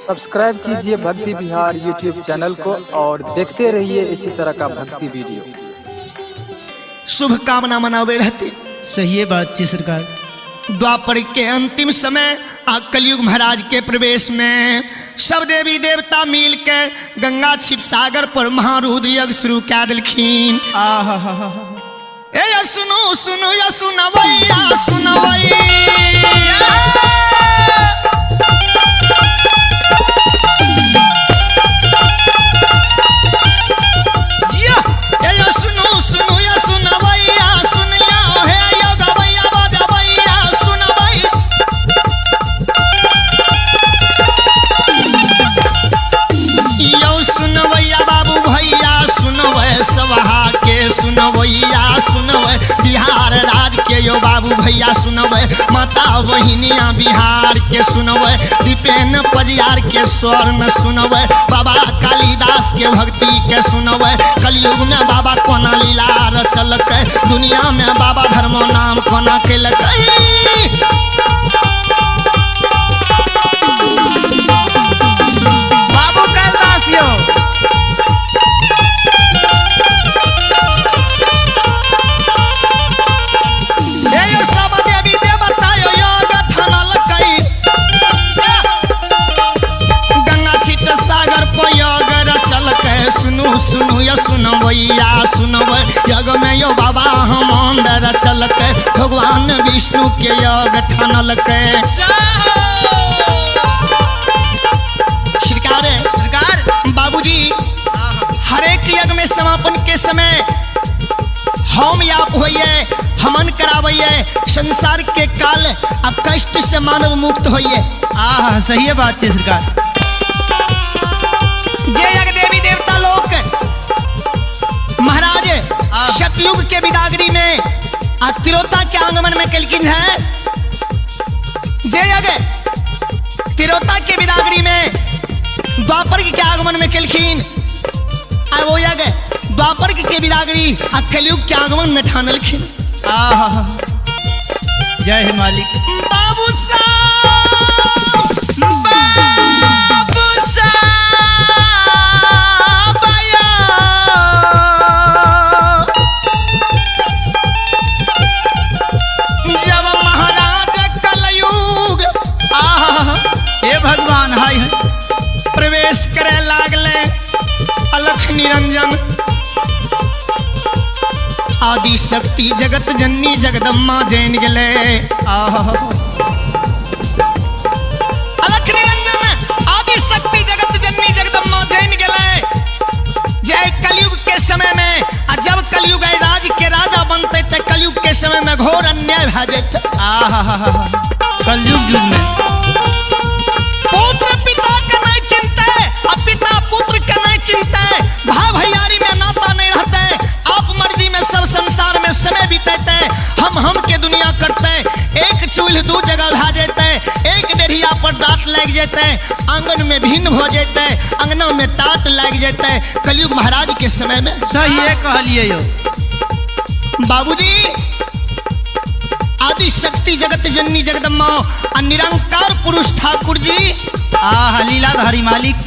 Subscribe कीजिए भक्ति Bihar YouTube channel को और देखते रहिए इसी तरह का भक्ति वीडियो। शुभ कामना मनावे रहती। सही बात छे सरकार। द्वापर के अंतिम समय आ कलयुग महाराज के प्रवेश में सब देवी देवता मिल के गंगा क्षीर सागर पर महारुद्र यज्ञ शुरू कए देलखिन। आहा ए सुनो सुनो या सुनवैया सुनवैया। ए सुनो सुनो या सुनवैया सुनिया हे यो गवैया बजवैया सुनवैया। यो सुनवैया बाबू भैया सुनवै सभा के सुनवैया सुनवै बिहार राज के यो बाबू भैया सुनवै माता बहिनिया बिहार के सुनवै दीपेन पजियार के स्वर में सुनवै बाबा कालिदास के भक्ति के सुनवै कलयुग में बाबा कोना लीला रचलकै दुनिया में बाबा धर्म नाम कोना केलकै। बाबू कालिदास यो हे यो सब देवी देवता यो योग ठानलकै गंगा छिट सागर पर योग रचलकै। सुनू सुनू यो सुनवैया सुनवै यज्ञ में यो बाबा हम रचलकै भगवान विष्णु के योग ठानलकै। सरकार सरकार बाबूजी हरेक यज्ञ में समापन के समय हम याप होइए हमन करावैये संसार के काल आ कष्ट से मानव मुक्त होइए। आहा सही बात छे सरकार। जे यज्ञ देवी देवता लोक महाराज सतयुग के बिदागरी में आ तिरोता के आंगमन में केलखिन है। जे यज्ञ तिरोता के बिदागरी में द्वापर के आगमन में केलखिन आ वो यज्ञ द्वापर के बिदागरी आ कलयुग के आगमन में ठानलखिन। आहा जय हे मालिक। बाबू साहब बाबू साहब आया। जब महाराज कलयुग आहा हे भगवान हाय हाय प्रवेश करे लागले अलख निरंजन आदि शक्ति जगत जननी जगदम्मा जैन गेले। आहा अलख निरंजन आदि शक्ति जगत जननी जगदम्मा जैन गेले। जय कलयुग के समय में आ जब कलयुग आए राज के राजा बनते ते कलयुग के समय में घोर अन्याय भए जेतै। आहा कलयुग युग में पुत्र पिता के नहीं चिंते आ पिता पुत्र के नहीं चिंते भाई भैयारी में नाता नहीं रहते आप मर्जी में सब संसार में समय बीतेते हम के दुनिया करते एक चूल्ह दू जगह भा जेते एक डेढ़िया पर डांट लग जेते आंगन में भिन्न हो जेते अंगना में टाट लग जेते कलयुग महाराज के समय में। सही कहलिए यो बाबूजी आदि शक्ति जगत जननी जगदम्मा आ निरंकार पुरुष ठाकुर जी आहा लीलाधारी मालिक।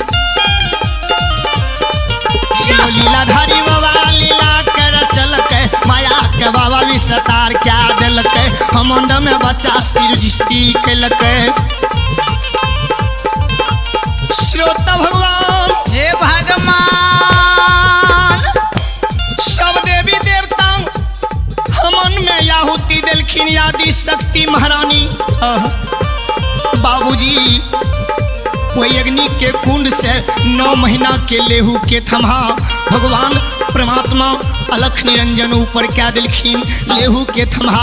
लीलाधारी बाबा लीला कर चलकै माया के बाबा विस्तार क्या देलकै हमंड में बच्चा सृष्टि केलकै। श्रोता भगवान हे भगवान सब देवी देवता हमन में आहुति देलखिन आदि शक्ति महारानी। बाबूजी वही अग्नि के कुंड से 9 महीना के लेहू के थमा भगवान परमात्मा अलख निरंजन ऊपर क्या दिलखिन लेहू के थमा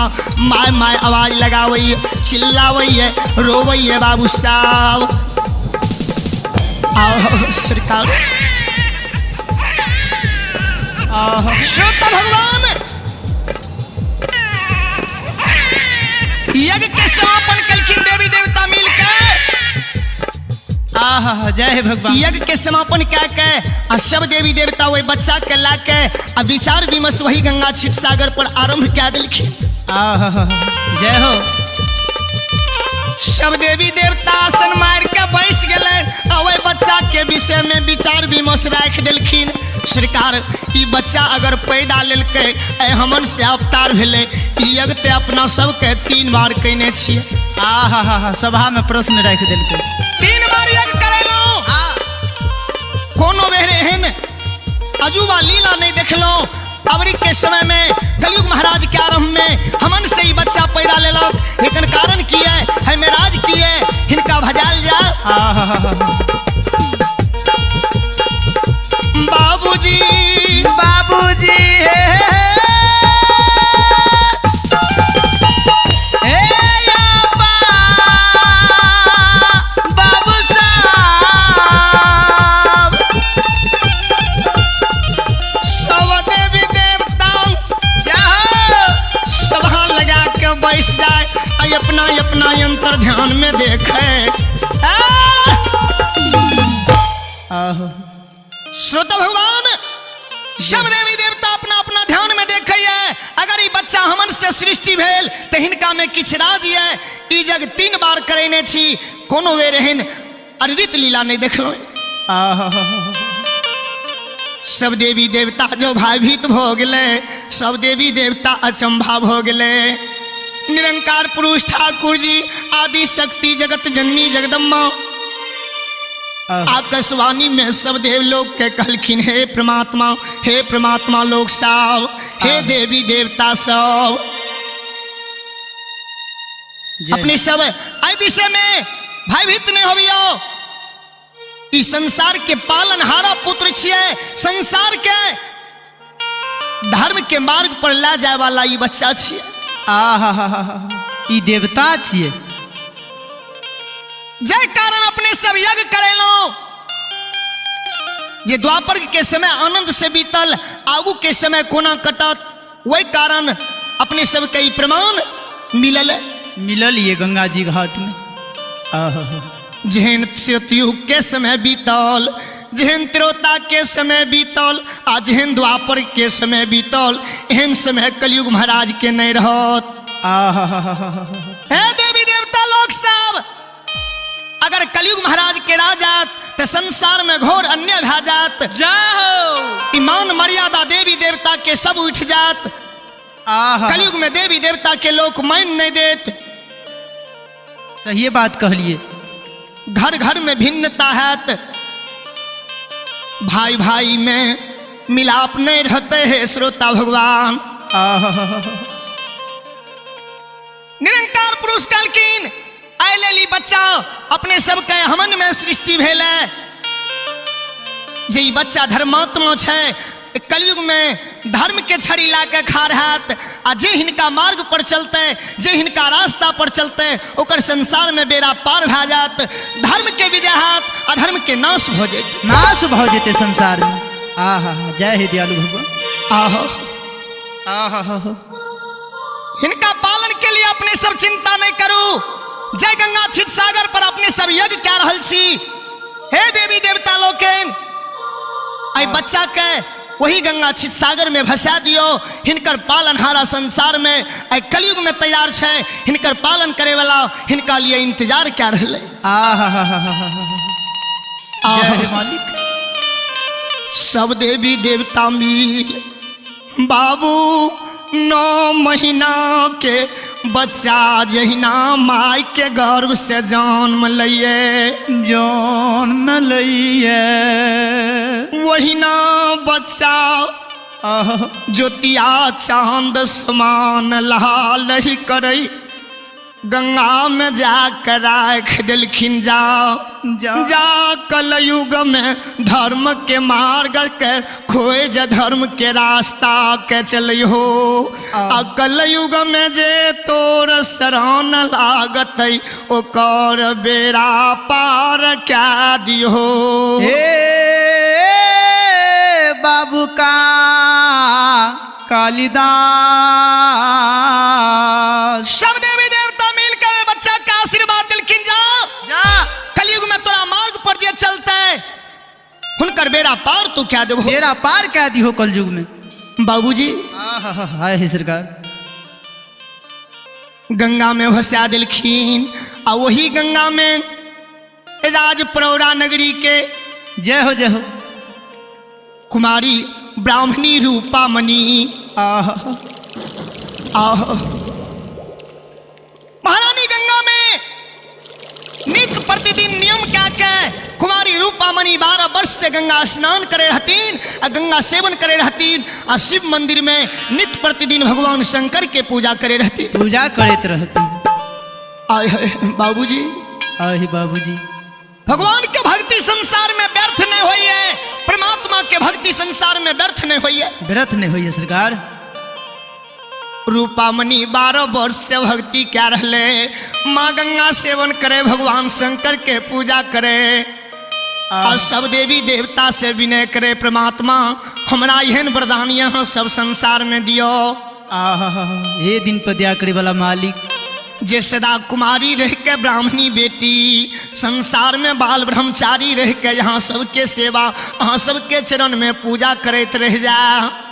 my my आवाज लगावैये चिल्लावैये रोवैये बाबू साहब। आओ सरकार। श्रोता भगवान यज्ञ के समापन कलखिन देवी देवता मिलकर। आहा जय हे भगवान। यज्ञ के समापन क्या के आ सब देवी देवता वही बच्चा के ला के आ विचार विमर्श वही गंगा क्षीर सागर पर आरंभ क्या दिलखिन। आहा जय हो। सब देवी देवता आसन मार के बैस गेले आ वही दिवस राखि देलखिन। सरकार ई बच्चा अगर पैदा लेलकै, ऐ हमन से अवतार भेलै, ई यज्ञ ते अपना सबके 3 बार कयने छियै। आहा हा हा, सभा में प्रश्न राखि देलकै। 3 बार यज्ञ करेलहुँ, कोनो बेर एहन अजूबा लीला नहीं देखलहुँ। अवरी के समय में कलयुग महाराज के आरंभ में हमन से ही बच्चा पैदा लेलक, लेकिन कारण की है, है मेराज की है, हिनका भजाल जा। आहा हा हा। बाबूजी बाबूजी हे हे अब्बा, बाबू साहब। सब देवी देवता जाहो। सभा लगा के बैस जाए, आई अपना अपना यंत्र ध्यान में देखे। आहो। श्रोता भगवान, सब देवी देवता अपना अपना ध्यान में देखे है। अगर ई बच्चा हमन से सृष्टि भेल तो हिनका में किछु राज है। ई जग 3 बार करेने छी, कोनो बेर एहन अनृत लीला नहीं देखलहुँ। आहा। सब देवी देवता जो भयभीत भ गेलै, सब देवी देवता अचंभा भ गेलै। निरंकार पुरुष ठाकुर जी, आदि शक्ति जगत जननी जगदम्बा, आकाशवाणी में सब देव लोग के कहलखिन, हे परमात्मा, हे परमात्मा लोग सब, हे देवी देवता सब, अपने सब एहि विषय में भयभीत नहीं होबियो। ई संसार के पालनहारा पुत्र छियै, संसार के धर्म के मार्ग पर ला जाए वाला ई बच्चा छियै। आहा हा हा, ई देवता छियै। जय कारण अपने सब यज्ञ करेलहुँ। जे द्वापर के समय आनंद से बीतल, आगू के समय कोना कटत, वही कारण अपने सबके ई प्रमाण मिलल। मिलल ये गंगा जी घाट में। आहा। जेहन सतयुग के समय बीतल, जेहन त्रेता के समय बीतल, आ जेहन द्वापर के समय बीतल, एहन समय कलयुग महाराज के नहीं रहत। आहा। हे देवी देवता लोग सब, अगर कलयुग महाराज के राजात तो संसार में घोर अन्य भा जात। जाहो। ईमान मर्यादा देवी देवता के सब उठ जात। आहा। कलयुग में देवी देवता के लोग मान नहीं देत। सही बात कहलिए। घर घर में भिन्नता है, भाई भाई में मिलाप नहीं रहते हैं। श्रोता भगवान, आहा। निरंकार पुरुष कहलखिन, आइ लेली बच्चा अपने सबके हमन में सृष्टि भेल है। जे ई बच्चा धर्मात्मा छै, कलयुग में धर्म के छड़ी ला के खा रहत, आ जे हिनका मार्ग पर चलते, जे हिनका रास्ता पर चलते, ओकर संसार में बेड़ा पार भए जात, धर्म के विजय हैत, अधर्म के नाश भऽ जेतै। नाश भऽ जेतै संसार में। आहा, जय हे दयालु भगवान। आहो। आहा। हिनका पालन के लिए अपने सब चिंता नहीं करू। जय गंगा छित सागर पर अपने सब यज्ञ कए रहल छी। हे देवी देवता लोकनि, एहि बच्चा के वही गंगा छित सागर में भसा दियो। हिनकर पालनहारा संसार में एहि कलयुग में तैयार छै। हिनकर पालन करे वाला हिनका लिए इंतजार कए रहलै। आहा। जय हे मालिक। सब देवी देवता मिल बाबू 9 महीना के बच्चा जहिना माय के गर्भ से जन्म लइए, जन्म लइए, वहिना बच्चा ज्योतिया चांद समान लाल ही करई, गंगा में जाकर राख दिलखिन। जाओ जा कलयुग में धर्म के मार्ग के खोज, धर्म के रास्ता के चल हो। आ कलयुग में जे तोर शरण लागत, ओकर बेड़ा पार क्या दियो। हे बाबू का कालिदास, सब देवी देवता मिलकर बच्चा का आशीर्वाद दिलखिन। जाओ जा कलयुग में तोरा मार्ग पर जे चलते, हुनकर बेड़ा पार तू क्या देबो, बेड़ा पार क्या दिहो कलयुग में। बाबूजी हाय हे सरकार। गंगा में भसा दिलखिन, आ वही गंगा में राज प्रौरा नगरी के जय हो जय हो कुमारी ब्राह्मणी रूपामणि। आह आह महारानी गंगा में नित्य प्रतिदिन नियम क्या के कुमारी रूपामणि 12 वर्ष से गंगा स्नान करे रहतीन आ गंगा सेवन करे रहतीन आ शिव मंदिर में नित्य प्रतिदिन भगवान शंकर के पूजा करे रहती, पूजा करते रहती। आय बाबूजी, आय बाबूजी, भगवान के भक्ति संसार में व्यर्थ नहीं हुई है, परमात्मा के भक्ति संसार में व्यर्थ नहीं हुई है, व्यर्थ नहीं हुई है सरकार। रूपामणि 12 वर्ष से भक्ति क्या रहले, माँ गंगा सेवन करे, भगवान शंकर के पूजा करे और सब देवी देवता से विनय करे, परमात्मा हमरा एहन वरदान यहाँ सब संसार में दियो। आहा, ये दिन पर दया करे वाला मालिक, जे सदा कुमारी रह के ब्राह्मणी बेटी संसार में बाल ब्रह्मचारी रह के यहाँ सबके सेवा, यहाँ सबके चरण में पूजा करते रह जा।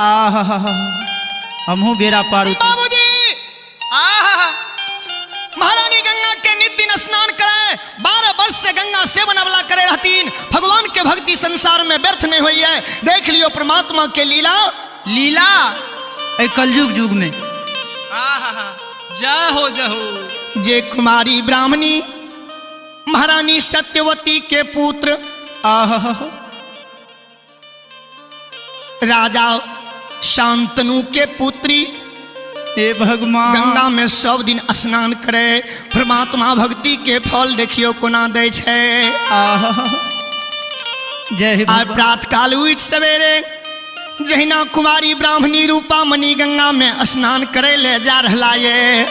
आहा, हमहू बेरा पार बाबूजी। आहा, महारानी गंगा के नित्य दिन स्नान करे, 12 वर्ष से गंगा सेवन अवला करे रहतीन, भगवान के भक्ति संसार में व्यर्थ नहीं हुई है। देख लियो परमात्मा के लीला लीला कलयुग युग में। आहा, जय हो जय हो। जे कुमारी ब्राह्मणी महारानी सत्यवती के पुत्र आहा, राजा शांतनु के पुत्री हे भगवान गंगा में सब दिन स्नान करे, परमात्मा भक्ति के फल देखियो कोना दे छे। जय हे आ प्रात काल उठ सवेरे जहिना कुमारी ब्राह्मणी रूपामणि गंगा में स्नान करे ले जा रहा ये।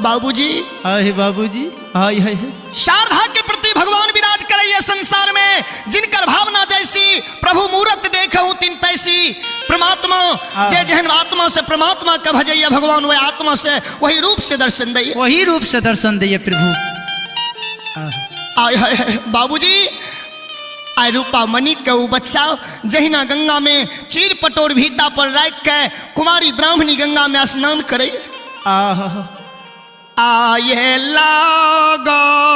बाबूजी, आहे बाबूजी, हाय हाय। शारदा के प्रति भगवान विराज करे ये संसार में, जिनकर भावना जैसी प्रभु मूरत देखूं तिन तैसी। परमात्मा जे जहन आत्मा से परमात्मा का भजैया भगवान वही आत्मा से वही रूप से दर्शन दे, वही रूप से दर्शन दे प्रभु। आय हाय बाबूजी, आय रूपामणि के ऊ बच्चा जहिना गंगा में चीर पटोर भीता पर राख के कुमारी ब्राह्मणी गंगा में स्नान करे। आये लागलई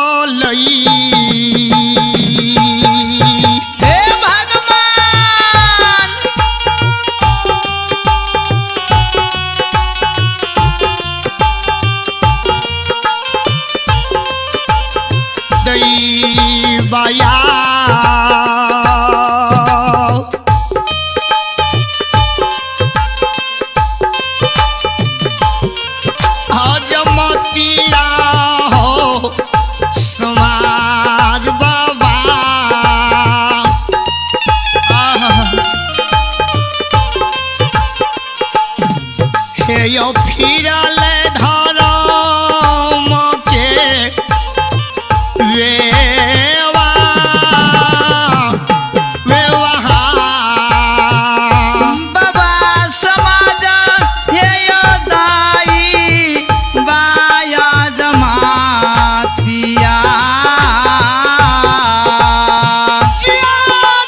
हे भगवान, दैवया हजमतिया हो समाज बाबा। हे यो फिरल धर्म के वेवा व्यवहार बाबा समाज हे यो दाई बाया जमातिया। जिया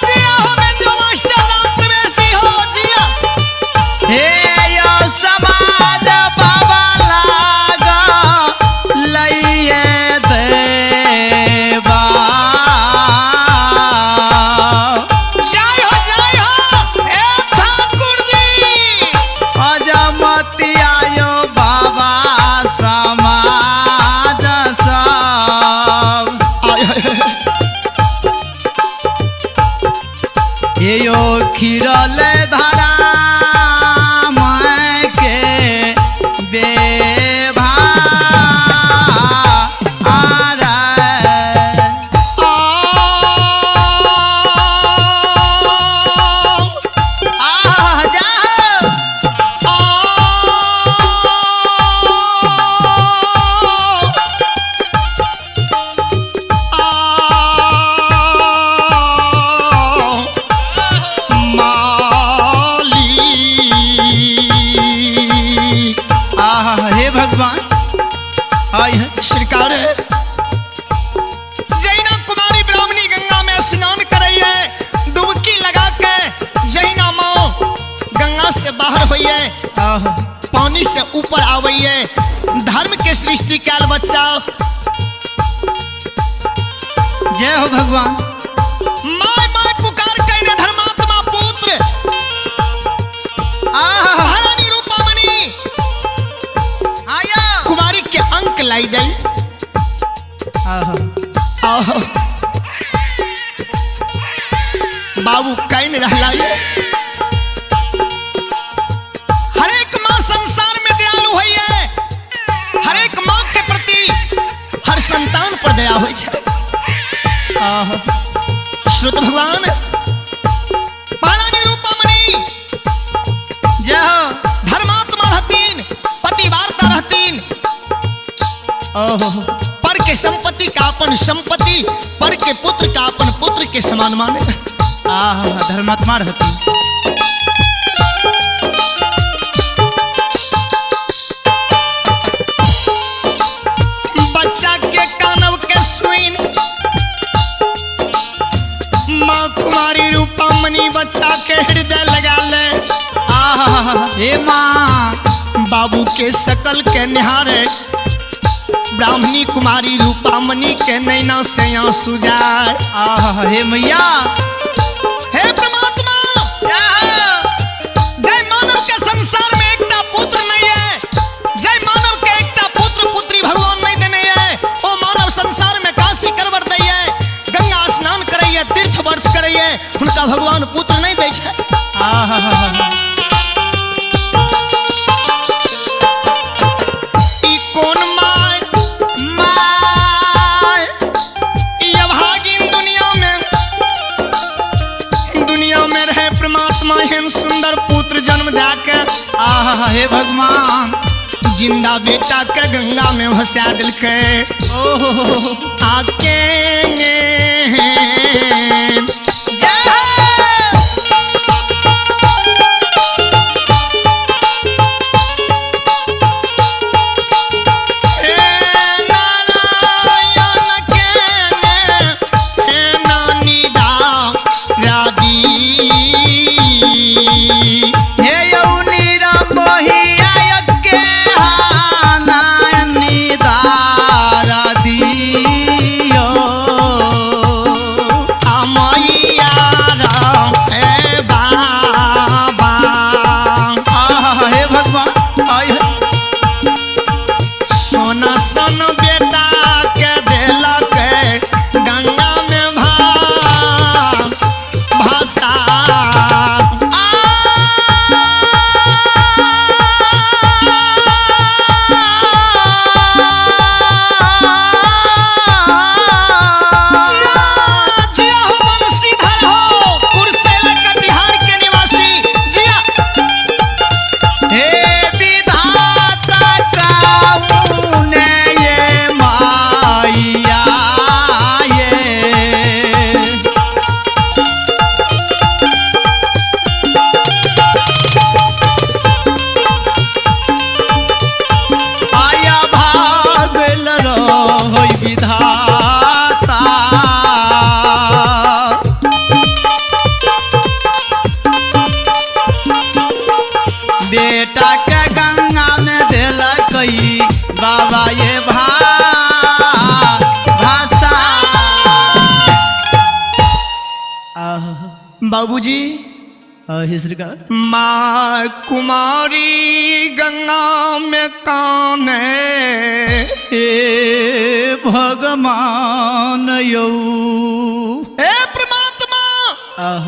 जिया हमें जो मास्टर राम प्रवेश जी हो जिया। हे यो समाज बाबा लागा लइए देवा। जय हो जय हो हे ठाकुर जी। अजमतिया यो बाबा समाज सब। आय हाय हाय। हे यो खिरल धरा के बेभा हे भगवान आय है सरकार जैना कुमारी ब्राह्मणी गंगा में स्नान करैये, डुबकी लगा के जैना माँ गंगा से बाहर होइए, पानी से ऊपर आवैये, धर्म के सृष्टि कैल बच्चा। जय हो भगवान। My my पुकार आहा। आहो। बाबू can रहला ये। हर एक माँ संसार में दयालु होई है, हर एक माँ के प्रति हर संतान पर दया होई छै। आहा। श्रुत भगवान महारानी रूपामणि जय हो। धर्मात्मा रहतीन, पतिवार्ता रहतीन। ओहो। पर के संपत्ति का अपन संपत्ति, पर के पुत्र का अपन पुत्र के समान माने। आहा, धर्मात्मा रहती। बच्चा के कानव के सुइन माँ कुमारी रूपामणि बच्चा के हृदय लगा ले। आहा, हे माँ। बाबू के शकल के निहारे ब्राह्मणी कुमारी रूपामणि के नैना से आंसू जाए। आहा, हे मैया। हे परमात्मा, जय मानव के संसार में एकटा पुत्र नहीं है, जय मानव के एकटा पुत्र पुत्री भगवान नहीं देने है, ओ मानव संसार में काशी करवर दै है, गंगा स्नान करे है, तीर्थ व्रत करे है, उनका भगवान पुत्र नहीं दै छै। आहा। ई कोन my my. ई अभागिन दुनिया में, दुनिया में रहे परमात्मा एहन सुंदर पुत्र जन्म दए के आहा, हे भगवान। जिंदा बेटा के गंगा में भसा दिलकै। ओहो। आके जय हो। हे नारायण के हे नानी राधी। हे यौनी राम के हानायनी दारा दियो। अमैया राम हे बाबा। आहा, हे भगवान। आय। सोना सन बेटा के देलक गंगा में भाषा। जिया हो बंशीधर हो, कुर्सेला कटिहार के निवासी जिया। हे विधाता काउने ये माया ये। आया भागल रहोय विधाता। बेटा के गंगा में देलकई बाबा ये भाषा। आह। बाबूजी हे सरकार। माँ कुमारी गंगा में कान है। हे भगवान यौ। हे परमात्मा, आह।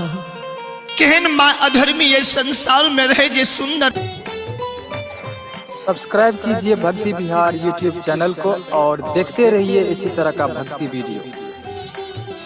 केहन माँ अधर्मी ये संसार में रहे जे सुंदर। सब्सक्राइब कीजिए भक्ति बिहार यूट्यूब चैनल को और देखते रहिए इसी तरह का भक्ति वीडियो।